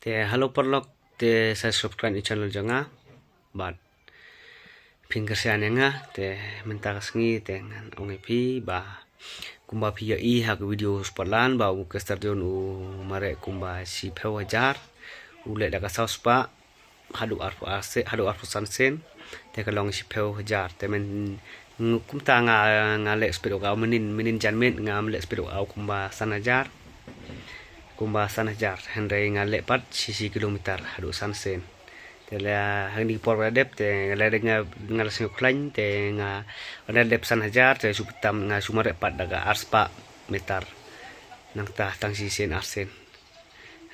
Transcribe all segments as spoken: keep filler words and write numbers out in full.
Te hello paralok, te sa subscribe ïa channel jong nga. Bad phin kyrshan ïa nga, te mynta ka sngi te ngan ong ïa phi ba kumba phi ïohi ha ka video spotlan ba u Kester Jon u mareh kumba shiphew hajar, u leh da ka saw spah haduh arphew ar sen, haduh arphew san sen, te ka long shiphew hajar. Te men ngu-, kumta nga, nga leh speed workout mynnin, mynnin janmiet ngam leh speed workout kumba san hajar. Kumba san hajar, hynrei nga leh pat shi shi kilometer haduh san sen. Te la hangne por ba la dep te nga la, nga, nga la sngewkhlaiñ te nga, nga la dep san hajar te shu tam nga shu mareh pat da ka ar spah meter. Nangta tang shi sen ar sen.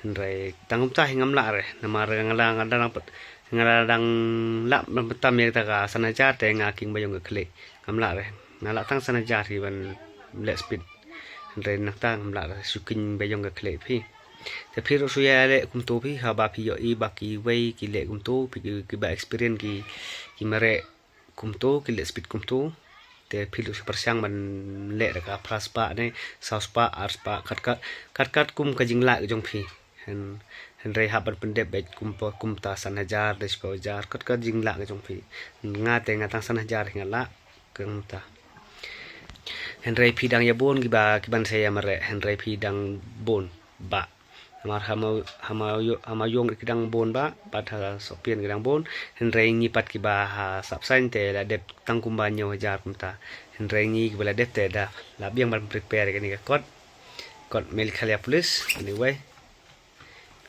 Hynrei tang kumta hi ngam lah re, namar nga la, nga la dang pat, nga la dang lah ban pyntam ïa kata ka san hajar te nga kheiñ ba ïong ka khlieh. Ngam lah re, nga lah tang san hajar hi ban leh speed. Hynrei nangta ngam lah re, shu kheiñ ba ïong ka khlieh phi. Te phi ruh shu ïaleh kumto phi, haba phi ïohi ba kiwei ki leh kumto, phi ki, kiba experience ki, ki mareh kumto, ki leh speed kumto. Te phi ruh shu pyrshang ban leh da ka phra spah ne, saw spah, ar spah, kat kat, kat kat kum ka jinglah ka jong phi. Hyn-, hynrei hap ban pyndep beit kumta, kumta san hajar, da shiphew hajar, kat kat jinglah ka jong phi. Nga te nga tang san hajar hi nga lah kumta. Hynrei phi dang ïa bun kiba, kiban sa ïa mareh, hynrei phi dang bun bah. Namar hama, hama ïo-, hama ïong ki dang bun bah, bad ha Sohpian ki dang bun, hynrei ngi pat kiba ha Sapsaiñ te la dep tang kumba hynñiew hajar kumta. Hynrei ngi kiba la dep te da la biang ban prepare ïa kane ka kot. Kot Meghalaya Police, anyway.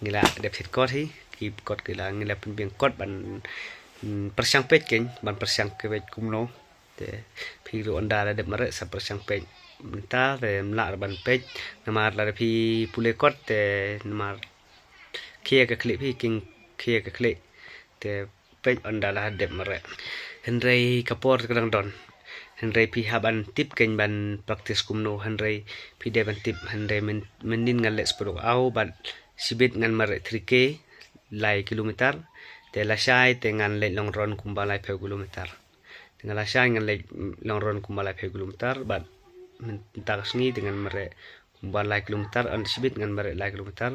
Ngi la dep thied kot hi, ki kot ki la, ngi la pynbiang kot ban, mm, pyrshang peit kheiñ, ban pyrshang peit kumno. Te phi ruh ynda la dep mareh sa pyrshang peit. Mynta te ym lah re ban peit, namar lada phi pule kot te namar khie ka khlieh phi, kheiñ khie ka khlieh. Te peit ynda la dep mareh. Hynrei ka por ka dang don. Hynrei phi hap ban tip kheiñ ban practice kumno, hynrei phi dei ban tip, hynrei myn-, mynnin ngan leh speed workout bad shibit ngan mareh three K, lai kilometer. Te lashai te ngan leh long run kumba laiphew kilometer. Te nga lashai ngan leh long run kumba laiphew kilometer, bad mynta ka sngi te ngan mareh kumba lai kilometer, yn shibit ngan mareh lai kilometer.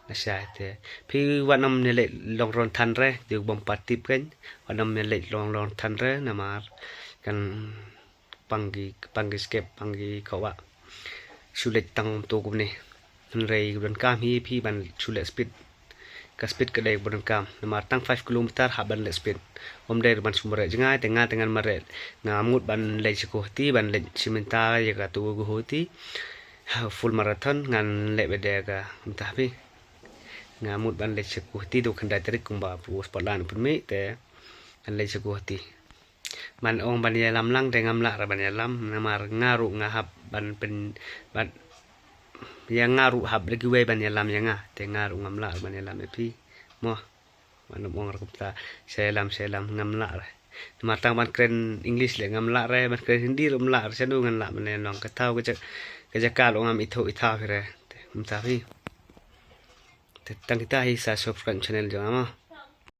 Lashai te. Phi wat nym ïaleh long run than re, te u bym pat tip kheiñ. Wat nym ïaleh long run than re, namar kan pang ki, pang ki skep, pang ki khawa. Shu leh tang to kumne. Hynrei ka donkam hi phi ban shu leh speed. Ka speed ka dei kaba donkam. Namar tang five kilometer hap ban leh speed. Ym dei ban shu mareh jngai te nga te ngan mareh. Nga mut ban leh sha Guwahati, ban leh shi mynta ïa katu Guwahati. Full marathon ngan leh bad ïa ka mynta phi. Nga mut ban leh sha Guwahati, dei khyndai tarik kumba u spotlan u pynmih te ngan leh sha Guwahati. Ban ong ban ïalam lang te ngam lah re ban ïalam, namar nga ruh nga hap ban pyn, ban, ïa nga ruh hap da kiwei ban ïalam ïa nga, te nga ruh ngam lah re ban ïalam ïa phi. Mo, ban ym ong re kumta, sha ïalam, sha ïalam, ngam lah re. Namar tang ban kren English leh ngam lah re, ban kren Hindi ruh ngam lah re, shano ngan lah ban ïalam, ka thaw ka ja-, ka jaka ruh ngam ithuh ithaw phi re. Te kumta phi. Te tang kita hi sa subscribe channel jong nga mo.